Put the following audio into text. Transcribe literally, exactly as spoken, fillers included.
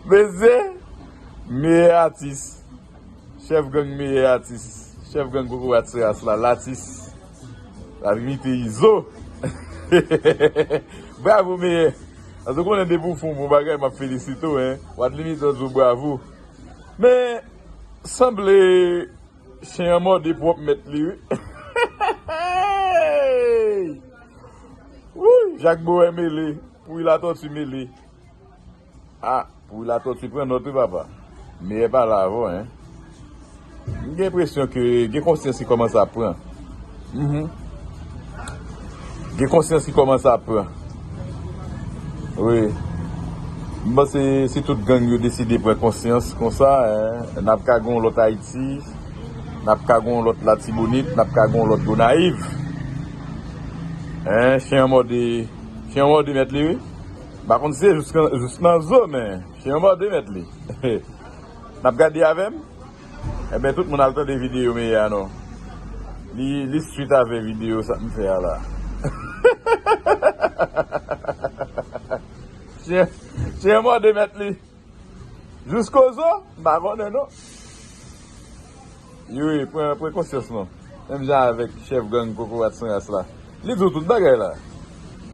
Mesye, meyè atis. Chèf gang meyè atis. Chèf gang kokorat se ras la, latis. L ap imite Izo. Bravo, meyè. Paske w konnen depi w fè yon bon bagay, m ap felisite w, en. W ap limite w di w bravo. Men, sanble chen an mòde pwòp mèt li, wi. Wouy, Jak Bowen mele, Pouri Latòti mele. A, Pouri Latòti pran nòt, wi, papa. Meyè pale avè w, en. M gen enpresyon ke gen konsyans ki kòmanse ap pran. Mhm. Gen konsyans ki kòmanse ap pran. Wi. M panse si tout gang yo deside pran konsyans konsa, en, n ap ka gen yon lòt Ayiti, n ap ka gen yon lòt Latibonit, n ap ka gen yon lòt Gonayiv. En, chen an mòde, chen an mòde mèt li, wi. M pa konn si se jous, jous nan zo, men chen an mòde mèt li. N ap gade avè m? Enben, tout moun al tande videyo meyè a non. Li, li swit avè videyo sa m fè a la. Chen, chen an mòde mèt li. Jiskozo, m pa konnen non. Wi, pran, pran konsyans non. Menm jan avèk chèf gang kokorat san ras la. Li di w tout bagay la.